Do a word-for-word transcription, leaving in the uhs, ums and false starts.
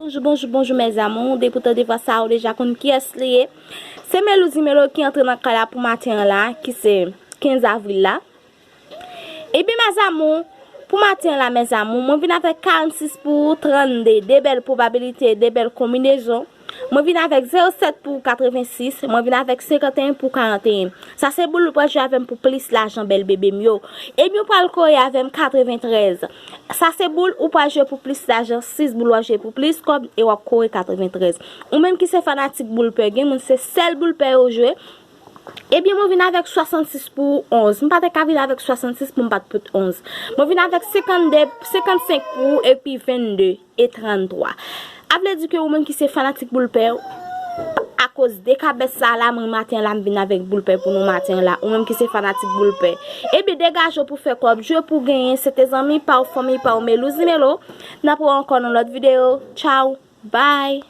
Bonjou, bonjou, bonjou, mes amours. Depi w tande vwa sa, ou deja konn kiyès li ye. Se Melouzimelo ki antre nan kay la pou maten an la, ki se kenz avril la. Ebyen, mes amours, pou maten an la, mes amours, mwen vin avèk karannsis pou trannde, de bèl pwobabilite, de bèl konbinezon. Mwen vin avèk zewo sèt pou katrevensis, mwen vin avèk senkanteyen pou karanteyen. Sa se boul ou pral jwe avè m pou plis lajan, bèl bebe m yo. Ebyen, ou pral kore avè m katreventrèz. Sa se boul ou pral jwe pou plis lajan, sis boul w ap jwe pou plis kòb e w ap kore katreventrèz. Ou menm ki se fanatik boul pè, gen moun se sèl boul pè yo jwe. Ebyen, mwen vin avèk swasannsis pou onz. M pa te ka vin avèk swasannsis pou m pa t pot onz. Mwen vin avèk senkannde, senkannsenk pou epi vennde e tranntwa. A vle di ke ou menm ki se fanatik boul pè, akoz de kabèt sa la, mwen maten la, m vin avèk boul pè pou nou maten la. Ou menm ki se fanatik boul pè. Ebyen, degaje w pou fè kòb, jwe pou genyen, se te zanmi pa w, fanmi pa w, Melouzimelo. N ap wè ankò nan lòt videyo. Tchao. Bye.